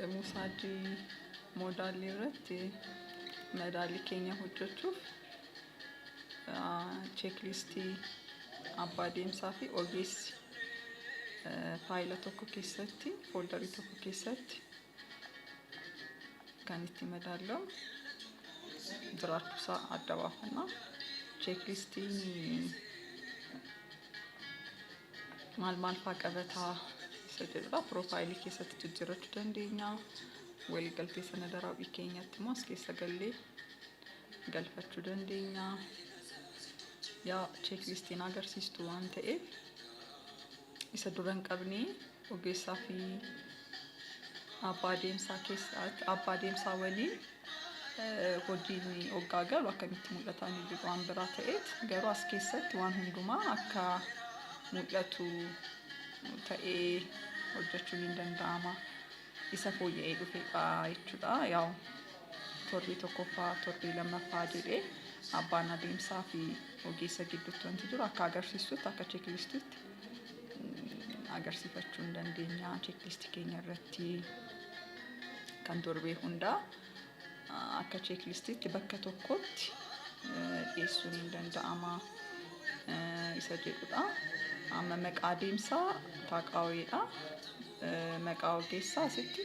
Musaajii moodaalii irratti madaalii keenya hojjechuuf cheeklistii abbaa deemsaa fi ogeessi faayila tokko keessatti, fooldarii tokko keessatti kan itti madaalamu jiraachuusaa adda baafanna. Cheeklistiin maal maal faa qabataa isa jedhudha. Piroofaayilii keessatti jijjiirrachuu dandeenya. Waliigaltee sanada raawwii keenyatti immoo as keessa gallee galfachuu dandeenya. Yaa cheeklistiin agarsiistu waan ta'eef isa dura hin qabne ogeessaa fi abbaa deemsaa keessatti abbaa deemsaa waliin hojiin hoggaa galu akkamitti mul'ata inni jedhu waan biraa ta'eet, garuu as keessatti waan hundumaa akka mul'atu ta'ee hojjechuun hin danda'ama. Isa fooyya'ee dhufedha jechuudha. Yaa'u torbee tokkoffaa, torbee lammaffaa jedhee abbaan adeemsaa fi ogeessa gidduutti wanti jiru akka agarsiistutti, akka cheeklistiitti agarsiifachuu hin dandeenya. Cheeklistii keenya irratti kan torbee hundaa akka cheeklistiitti bakka tokkotti dhiyeessuun hin danda'ama isa jedhudha. Amma maqaa adeemsaa taaqaaweedha. Maqaa ogeessaa asitti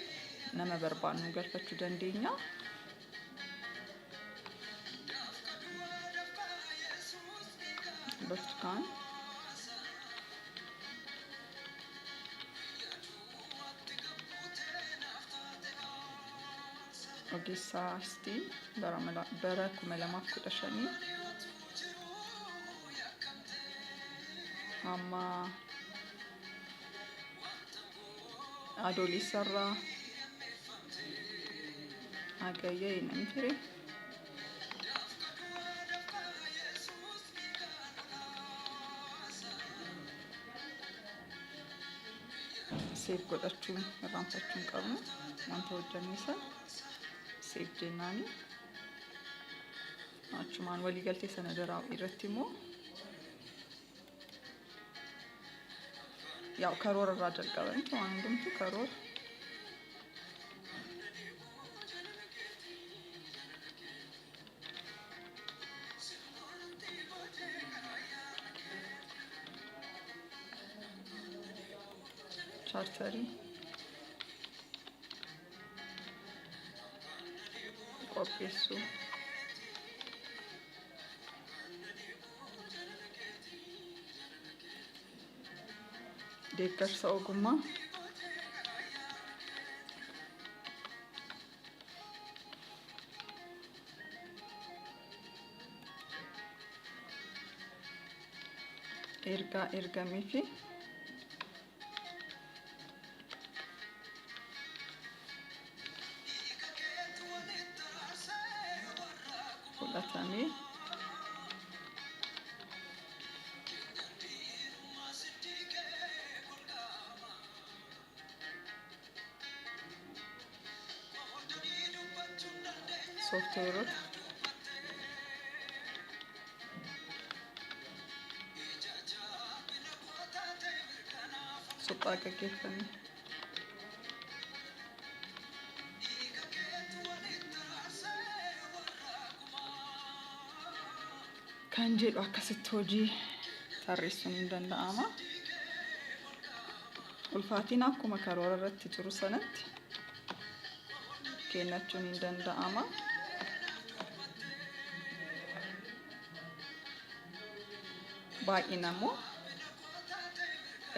nama barbaannu galfachuu dandeenya. Burtukaan ogeessaa istii bara 2015 amma Adoolessarraa Hagayya jenna ture. Save godhachuu irraanfachuu hin qabnu. Wanta hojjenne sana save jennaani. Achumaan waliigaltee sanada raawwii irratti immoo yaa'u karoora irraa jalqabanitu waan hundumtu karoora. Chaartarii qopheessuu. Deeggarsa ogummaa. Ergaa ergamee fi fudhatamee sooftiweerota suphaa gaggeeffame. Kan jedhu akkasitti hojii tarreessuun hin danda'ama. Ulfaatina akkuma karoora irratti jiru sanatti kennachuun hin danda'ama. Baay'ina immoo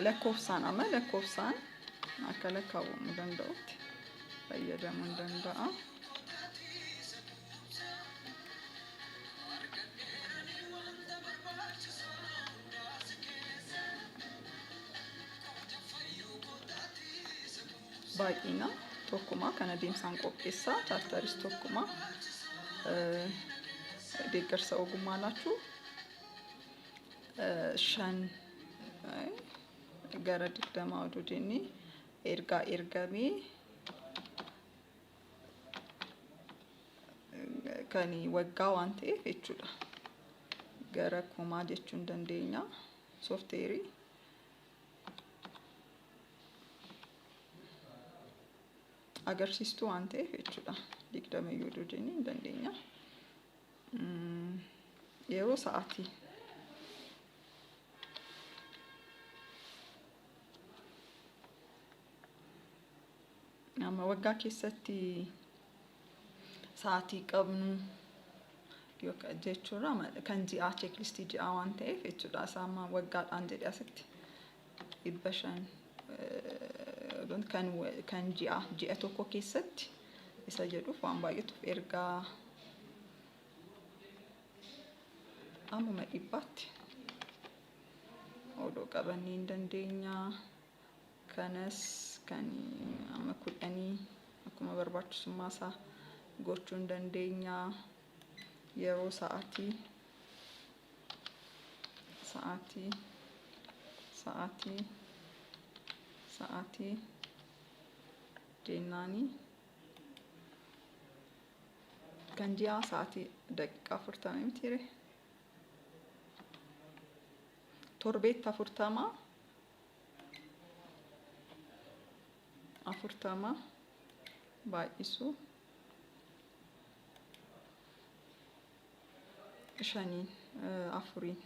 lakkoofsaan, amma lakkoofsaan akka lakkaawwamuu danda'utti fayyadamuu hin danda'a. Baay'ina tokkuma kan adeemsaan qopheessaa chaartaris tokkuma, deeggarsa ogummaa laachuu 5 gara 20 oduu jennee ergaa ergamee kan waggaa waan ta'eef jechuudha. Gara kumaa jechuu hin dandeenya. Soofteerii Agarsiistuu waan ta'eef jechuudha. 20 iyyuu jennee hin dandeenya. Yeroo sa'aatii. Amma waggaa keessatti sa'aatii qabnu jechuudha, kan ji'aa, checklistii ji'aa waan ta'eef jechuudha. Isa amma waggaadhaan jedhe asitti 500 kan ji'aa, ji'a tokko keessatti isa jedhuuf waan baay'atuuf ergaa ammuma 100tti odoo qabannee hin dandeenya. Kanas kan amma 10 akkuma barbaachisummaa isaa gochuu hin dandeenya. Yeroo sa'aatii, sa'aatii, sa'aatii, sa'aatii jennaanii kan ji'aa sa'aatii daqiiqaa 40 mitiire? Torbeetti 40, 40 baay'isuu shaniin, afuriin.